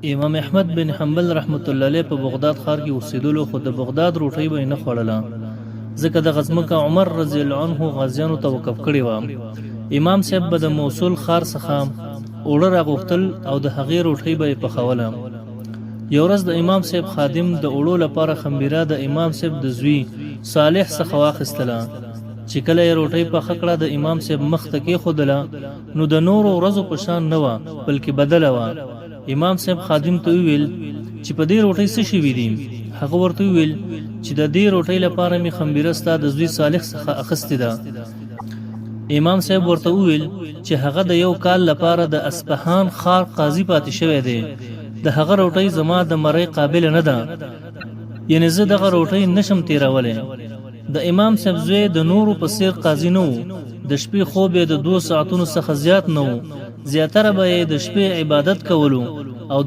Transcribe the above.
امام احمد بن حنبل رحمة الله علیه په بغداد ښار کې اوسېدلو، خو د بغداد روټۍ به یې نه خوړله، ځکه دغه ځمکه عمر رضی الله عنه غازیانو ته وقف کړې وه. امام صاحب به د موصل ښار څخه اوړه راغوښتل او د هغې روټۍ به یې پخوله. یو ورځ د امام صاحب خادم د اوړو لپاره خمبیره د امام صاحب د زوی صالح څخه واخیستله. چې کله یې روټۍ پخه کړه، د امام صاحب مخ ته کېښودله، نو د نورو ورځو په شان نه وه، بلکې بدله وه. امام صاحب خادم ته وویل چې په دې روټۍ څه شوي دي؟ هغه ورته وویل چې د دې روټۍ لپاره مې خمبیره ستا د زوی صالح څخه اخیستې ده. امام صاحب ورته وویل چې هغه د یو کال لپاره د اصفهان ښار قاضي پاتې شوی دی، د هغه روټۍ زما د مرۍ قابله نه ده، یعنې زه دغه روټۍ نشم تیرولی. د امام صاحب زوی د نورو په څیر قاضي نه و، د شپې خوب یې د دوو ساعتونو څخه زیات نه و، زیاتره به یې د شپې عبادت کولو او د.